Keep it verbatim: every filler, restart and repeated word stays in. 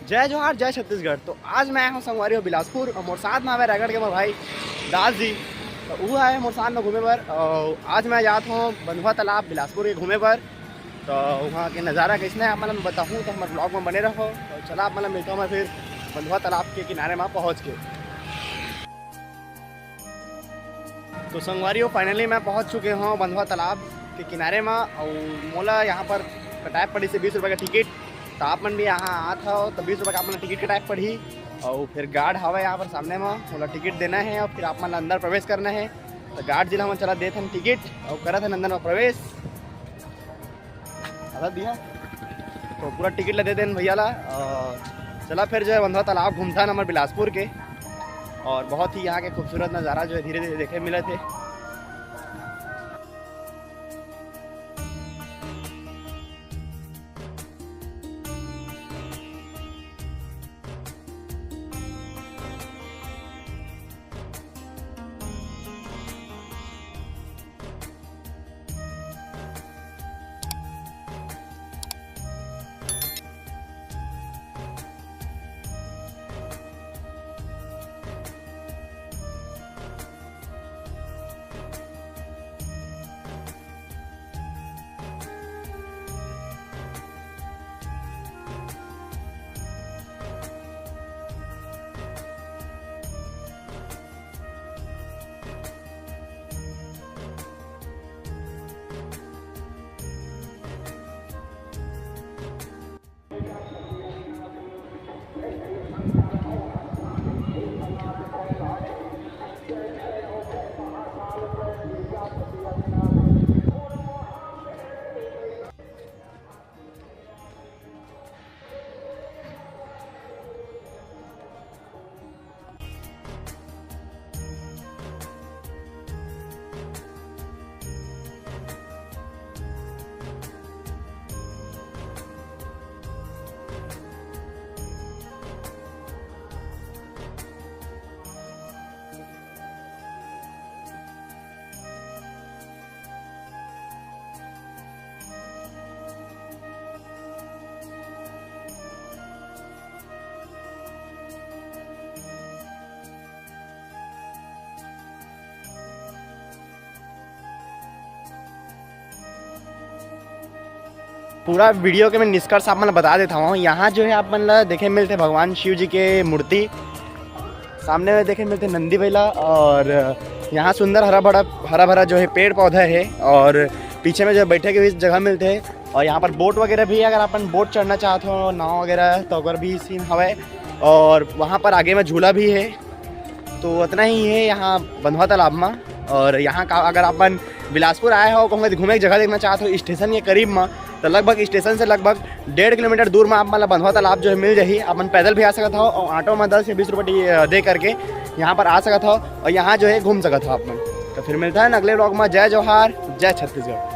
जय जोहार, जय छत्तीसगढ़। तो आज मैं आया हूँ संगवारी हो बिलासपुर, और मोर साथ में हवे रायगढ़ के मोर भाई दास जी। तो वो आए मोर साथ में घूमे बर। और आज मैं जात हूँ बंधुआ तालाब बिलासपुर के घूमे बर। तो वहाँ के नज़ारा कैसने है आप मन ल मैं बताहूँ, तो हमारे ब्लॉग में बने रहो। तो चला आप मन ल मिलता हूँ मैं फिर बंधुआ तालाब के किनारे में पहुँच के। तो संगवारी हो, finally मैं पहुंच चुके हूँ बंधवा तालाब के किनारे में। और मोला यहाँ पर कटाए पड़ी से बीस रुपये का टिकट। तो आप मन भी यहाँ आत हो तो बीस रुपये का आप मन टिकट कटाए पड़ी। और फिर गार्ड हवा यहाँ पर सामने में, मोला टिकट देना है और फिर आप मन अंदर प्रवेश करना है। तो गार्ड जी ला हमन चला देत हन टिकट और करत हन अंदर में प्रवेश। अदा दिया तो पूरा टिकट ला दे देन भैया ला। अ, चला फिर जो है बंधवा तालाब घूमथन हमर बिलासपुर के। और बहुत ही यहाँ के खूबसूरत नज़ारा जो है धीरे धीरे देखे मिलत है। पूरा वीडियो के मैं निष्कर्ष आप मन ल बता देता हूँ। यहाँ जो है आप मन ल देखे मिलते भगवान शिव जी के मूर्ति, सामने में देखे मिलते नंदी बैला, और यहाँ सुंदर हरा भरा, हरा भरा जो है पेड़ पौधा है, और पीछे में जो है बैठे के भी जगह मिलते हैं। और यहाँ पर बोट वगैरह भी है, अगर अपन बोट चढ़ना चाहते हो, नाव वगैरह, तो ओकर भी सीन हवे। और वहाँ पर आगे में झूला भी है। तो उतना ही है यहाँ बंधवा तालाब में। और यहाँ का अगर अपन बिलासपुर आए हो, कहूँ घूमे के जगह देखना चाहते हो स्टेशन के करीब में, तो लगभग स्टेशन से लगभग डेढ़ किलोमीटर दूर में आप मन ल बंधवा तालाब जो है मिल जाही। अपन पैदल भी आ सकत हो और ऑटो में दस या बीस रुपये टी-, दे करके यहाँ पर आ सकत हो और यहाँ जो है घूम सकत हो आप मन। तो फिर मिलता है अगले ब्लॉग में। जय जोहार, जय छत्तीसगढ़।